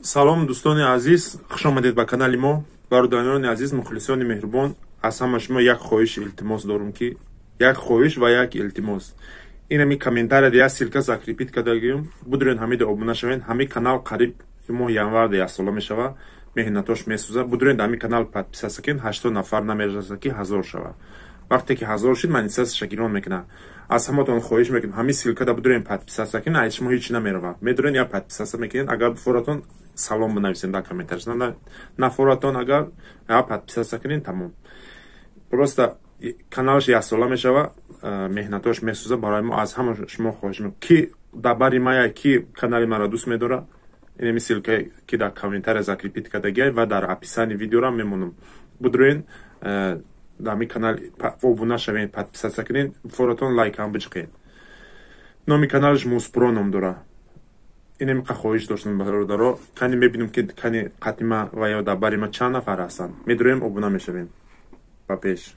Салом, дӯстони азиз, хуш омадед ба канали мо. Бародарони азиз, мухлисони меҳрубон, аз ҳама шумо як хоҳиш, илтимос дорум, ки як хоҳиш ва як илтимос. Инами комментария як ссылка закрепить кардагиюм, будурен, ҳамида обуна шавен. Ҳами канал қариб моҳи январда яксола мешава, меҳнатош месӯза. Будурен, ҳами канал подписаться кен. 80 нафар намераса, ки 1000 шава. Вақте ки 1000 шид, монетизатсияша гирон мекунад. Аз ҳаматон хоҳиш мекунам, ҳамин ссылкада будурен, подписаться кен. Ай шумо ҳеч намерава. Медурен, я подписаться мекунед. Агар форатон, салом бинависен дар комментария. Нафоратон, агар я подписаться кунед, тамом. Просто каналаш яксола мешава, меҳнатош месӯза барои мо. Аз ҳама шумо хоҳиш мекунам, ки дар бари мая, ки канали маро дӯст медора, инами ссылка, ки дар комментария закрепить кардагиай ва дар описании видеора мемонам, будурен, дар ҳамин канал обуна шавед, подписаться кунед, форатон, лайкам биҷиқед. Номи каналаш Муспро ном дора. Инамиқа хоҳиш доштам, бародаро. Кани мебинем, ки кани қатима ва ё дар бари ма чанд нафар ҳастанд. Медуроем, обуна мешавем. Ба пеш.